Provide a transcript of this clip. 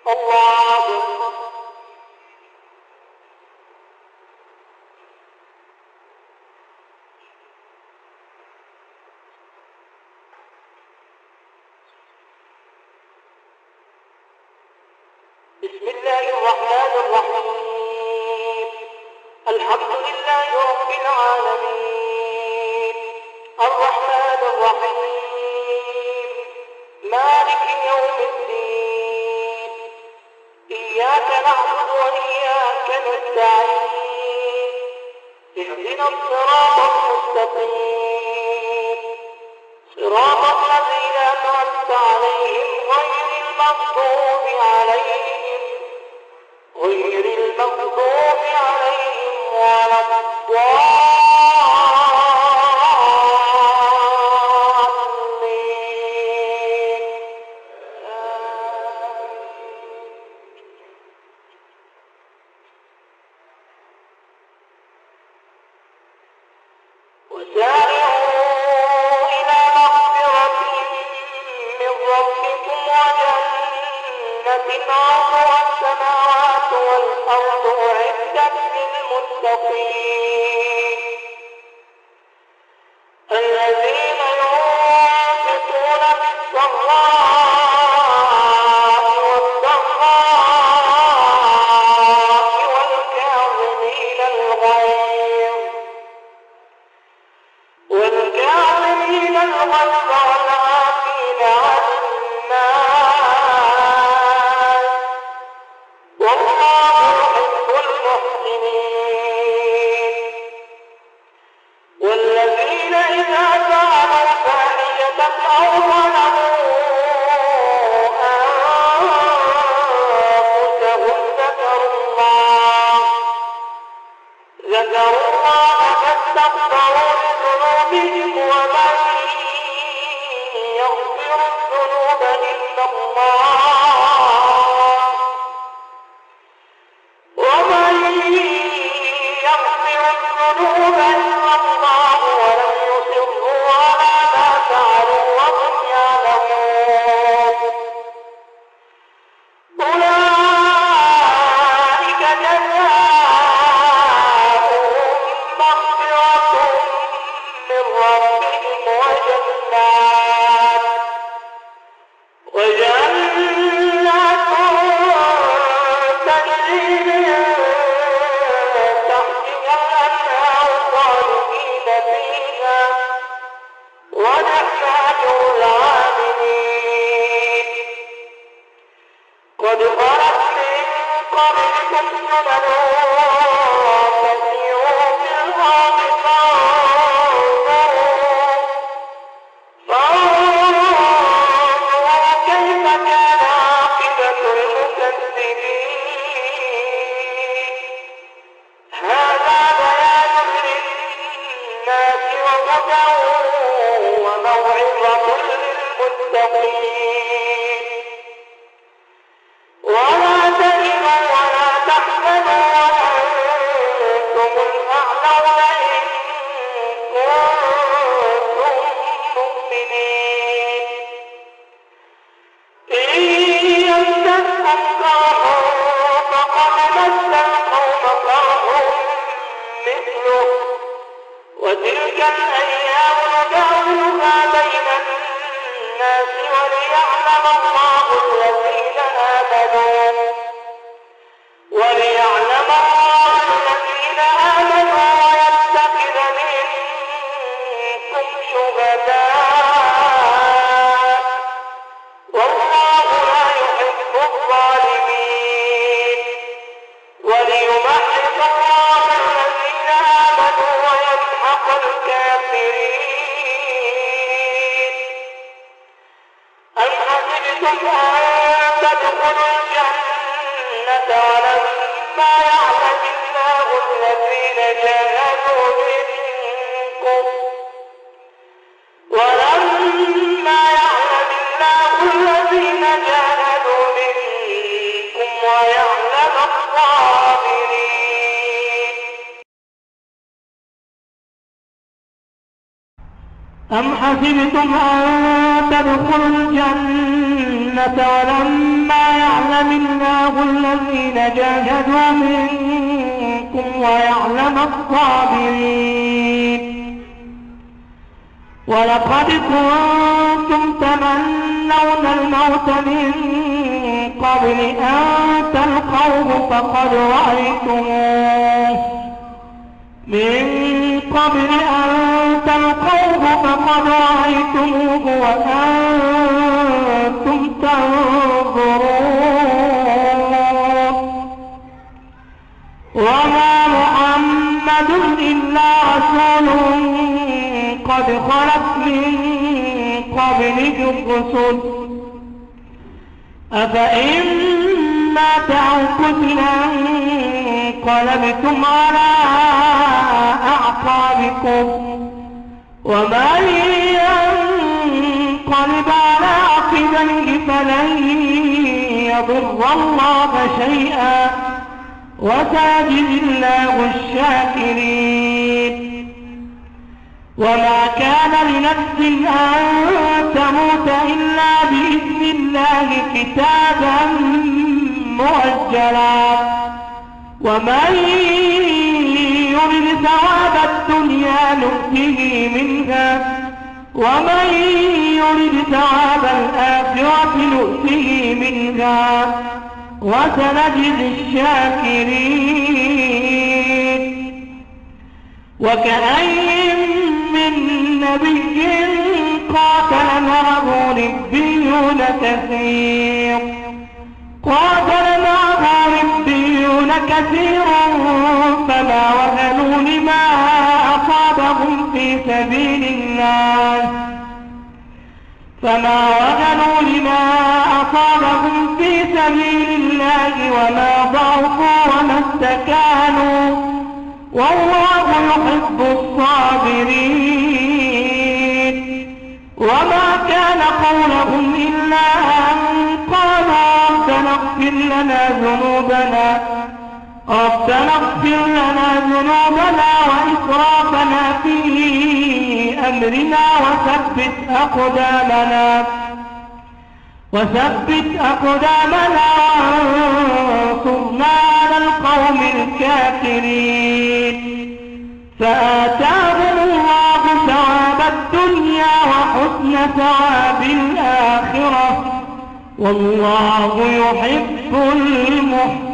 الله أكبر. بسم الله الرحمن الرحيم. الحمد لله رب العالمين. الرحمن الرحيم. مالك يوم الدين. إياك نعبد وإياك نستعين. اهدنا الصراط المستقيم. صراط الذين أنعمت عليهم غير المغضوب عليهم ولا الضالين. وسارعوا إلى مغفرة من ربكم وجنة عرضها السماوات والأرض أعدت للمتقين الذين ينفقون في السراء والضراء والكاظمين الغيظ والعافين عن الناس والله يحب المحسنين. والذين إذا فعلوا فاحشة أو ظلموا أنفسهم ذكروا الله فاستغفروا لذنوبهم ومن يغفر الذنوب إلا الله ومن يغفر الذنوب إلا الله ولم يصروا على ما فعلوا وهم يعلمون. أولئك جزاؤهم مغفرة من ربهم وجنات تجري من تحتها الأنهار خالدين فيها ونعم أجر العاملين. قد خلت من قبلكم سنن فسيروا في الأرض فانظروا كيف كان عاقبة المكذبين. هذا بيان للناس وهدى وموعظة للمتقين. ولا تهنوا ولا تحزنوا وأنتم الأعلون إن كنتم مؤمنين. إن يمسسكم قرح فقد مس القوم قرح مثله وتلك الأيام نداولها بين الناس وليعلم الله الذين آمنوا ويتخذ منكم شهداء والله لا يحب الظالمين. وليمحص الله الذين آمنوا ويمحق الكافرين. أم حسبتم أن تدخلوا الجنة ولما يعلم الله الذين جاهدوا منكم ويعلم الصابرين. أم حسبتم أن تدخلوا الجنة الجنة ولما يعلم الله الذين جاهدوا منكم ويعلم الصابرين. ولقد كنتم تمنون الموت من قبل أن تلقوه فقد رأيتموه من قبل أن تلقوه فقد رأيتموه وأنتم تنظرون. وما محمد إلا رسول قد خلت من قبله الرسل أفإن مات أو قتل انقلبتم على أعقابكم ومن ينقلب على عقبيه فلن يضر الله شيئا وسيجزي الله الشاكرين. وما كان لنفس أن تموت إلا بإذن الله كتابا مؤجلا. ومن يرد ثواب الدنيا نؤته منها ومن يرد ثواب الآخرة نؤته منها وسنجزي الشاكرين. وكأي من نبي قاتل معه ربيون كثير فما وهنوا لما أصابهم في سبيل الله وما ضعفوا وما استكانوا والله يحب الصابرين. وما كان قولهم إلا أن قالوا ربنا اغفر لنا ذنوبنا وإسرافنا في أمرنا وثبت أقدامنا وانصرنا على القوم الكافرين. فآتاهم الله ثواب الدنيا وحسن ثواب الآخرة والله يحب المحسنين.